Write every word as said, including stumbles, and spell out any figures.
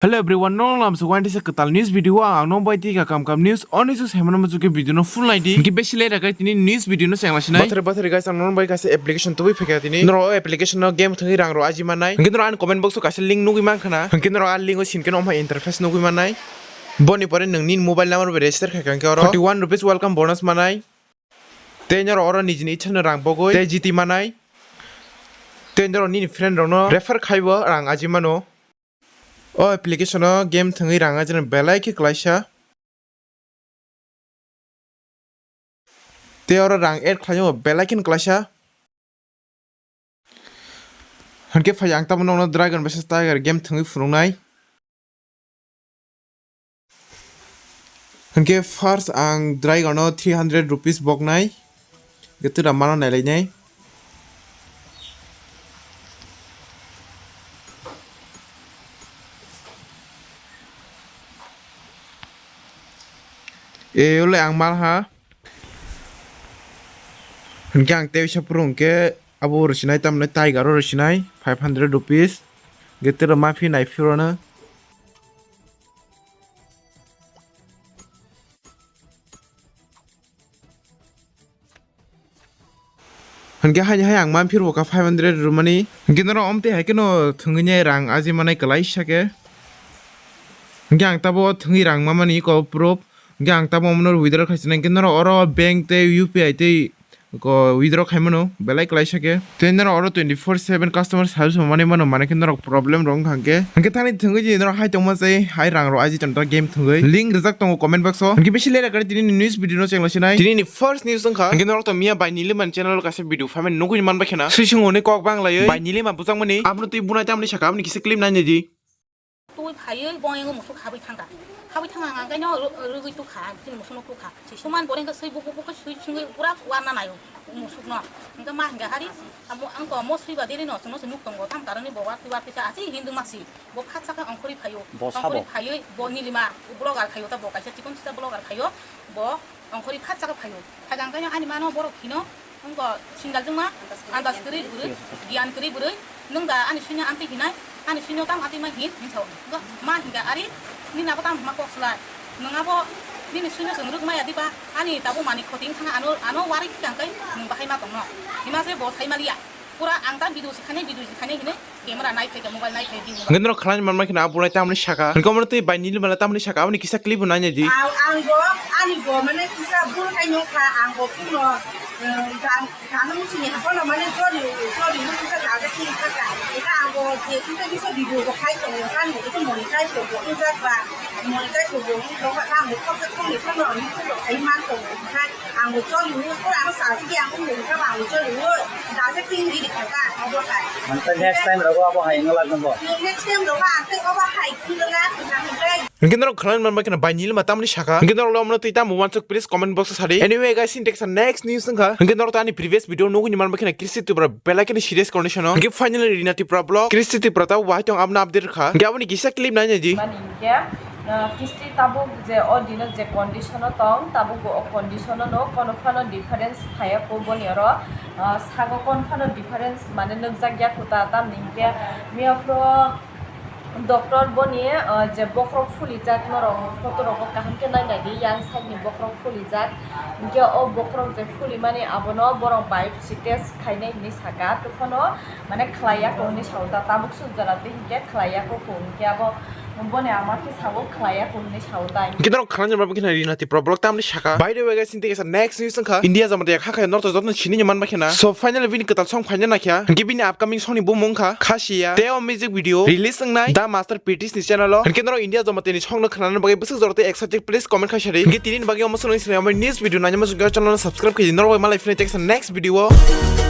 Hello everyone, norok lamsa wainti se kwtal news video o ang norok bai twi ka kam kam news, o news o saimano muchungkhe video no full naidi. Hwnkhe besi late rwkhe tini news video no chengla sinai. Bathari bathari guys, ang norok bai kaisa application tubui phaikha tini. Norok o application no game thwngwi rang rok aji mannai. Hwnkhe norok ani comment box o kaisa link nugwi mankha na. Hwnkhe norok a link o sinkhe norok interface nugwi mannai. Boni pore nwngni mobile number bai register khaikha hwnkhe oro forty one rupees welcome bonus mannai. Tei norok oro nijini ichano rang bogwi tei G T mannai. Tei norok nini friend rokno refer khaibo rang aji mano. O application o game thwngwi rang ajina belai khe klaisa. Tei oro rang add khlaio belai kheno klaisa. Hwnkhe phai ang tamo nokno Dragon versus Tiger game thwngwi phunuknai. Hwnkhe first ang Dragon no three hundred rupees boknai. Hwnkhe twira mano nailainai. E, ole ang mal ha. Hwnkhe ang tei uisa phuru hwnkhe abo rw sinai, tamni Tiger o rw sinai five hundred rupees. Hwnkhe twira ma phi nai phirwno. Hwnkhe haini hai ang manphirbo ka five hundred rwmani. Hwnkhe norok omtwi hai kheno thwngwi nai rang aji manai kwlaisa khe. Hwnkhe ang tabo thwngwi rang mamani ko proof. Hwnkhe ang tabo omono withdraw khai sinai. Hwnkhe norok oro bank tei U P I tei ko withdraw khai mano belai kwlaisa khe. Tei norok oro twenty four seven customer service bo manwi mano, manwi khe norok problem rok wngkha hwnkhe. Hwnkhe thani thwngwi di norok hai tongma se hai rang rok aji tonta game thwngwi. Link rijak tongo comment box o. Hwnkhe bisi late rwkha tini news video no chengla sinai. Tini ni first news wngkha. Hwnkhe norok to miya bai Nilima ni channel o kaisa video phaimani nugwi manbai khena. Sui sung hwnwi kok bang laiwi bai Nilima bujakmani. Abono twi bunai tamni saka aboni kisa clip nai nai di. Twi phaiwi boyang musuk habwi thangkha. Habwi thangkha hwnkhe no rw-, rwgwi tukha, chini musukno tukha. Suman boreng khe swi buk buk buk khe swi sungwi pura warna naio musukno. Hwnkhe ma hwnkha hari, amo, ang to mo swi ba deri no chwngno se nuk tongo, tam karoni bo wartwi wartwi khe achi hindu masi. Bo phatsa khe ongkhorwi phaio. Bo sabo? Ongkhorwi phaiwi bo Nilima vlogger khaio ta, bo kaisa chikon chisa vlogger khaio. Bo ongkhorwi phatsa khe phaio. Phaikha hwnkhe ani mano borok hino, wngkha singal jwngma, andas kwrwi bwrwi, giyan kwrwi bwrwi, nwng da ani suino amtwi hinai, ani suino tamo amtwi ma hin, hin sao. Wngkha ma hinkha ari, nini abo tamo hwnma kok slai. Nwng abo nini suino chwng rwk maya diba, ani tabuk manwi khoti wngkha ano, ano warwi thika hwnkhe nwng bahai ma tongno. Hima se bo sai maliya. Pura ang ta video sikhainai, video sikhainai hinwi camera nai phaikha, mobile nai phai di. Hwnkhe norok khlai manma kheno abo nai tamni saka. Hwnkhe omo twi bai Nilima tamni saka, aboni kisa clip bo nai nai di. Ang, ang bo, ani bo mane kisa bul khai nung kha, ang bo phungo, um, gan, gan musini hapono mane jori, jori nung kisa gaja tin kha ka. Eka ang bo je kisa kisa video bo khai tongo, ani bo kisa monetize bo wng jak ba, monetize bo wng jak ba, ang bo khorsa khorni phano ang bo khai man tongo khai. Ang bo choli o, pura ano sa sigi ang bo kha, ang bo choli o, da se tin di kha ka, abo hai. Ang ta next time rogo abo hai ngala nang bo. Next time rogo ang te abo hai kung la kung la. Hwnkhe norok khlai manma kheno bai Nilima tamni saka. Hwnkhe norok le omono twi tamo uansuk, please comment box o sadi. Anyway guys, in takes next news wngkha. Hwnkhe norok to ani previous video nugwi manma kheno Kristi Tripura belai kheno serious condition o. Hwnkhe finally Rina Tripura block Kristi Tripura ta wahai tong aboni update kha. Hwnkhe aboni kisa clip nai nai di. Mani hwnkhe, uh, Kristi tabuk je o dino je condition o tong, tabuk bo o condition o no kono phano difference khaya ko boni oro, uh, sago kono phano difference mane nukjak ya kho ta, tamni hwnkhe miya phro doctor boni, uh, je bokhorok fulijak norok photo rogo kaham khe nai nai di, yang side ni bokhorok fulijak, hwnkhe o bokhorok je fulimani abono borok biopsy test khainai hinwi saka, tei phano mane khlai ya kho hinwi sao ta, tabuk suk jora tei hwnkhe khlai ya kho, hwnkhe abo boni ama khe sao khlai ya kho hinwi sao ta. Hwnkhe norok khna jemra bwkhe Rina Tripura block tamni saka. By the way guys, tini kaisa next news wngkha. India jamatia kha khe norok to jotono sini manma khena. So finally bini kwtal song phaina naikha. Hwnkhe bini upcoming song ni bumung kha Khasiya. Tei o music video release wngnai The Master P T S ni channel o. Hwnkhe norok India jamatia ni song no khnana bagwi bwswk jora tei excited, please comment khai sadi. Hwnkhe tini bagwi omo swrwng swrwng news video naina muchungkhe channel no subscribe khaidi. Norok bai malai phino tei kaisa next video o.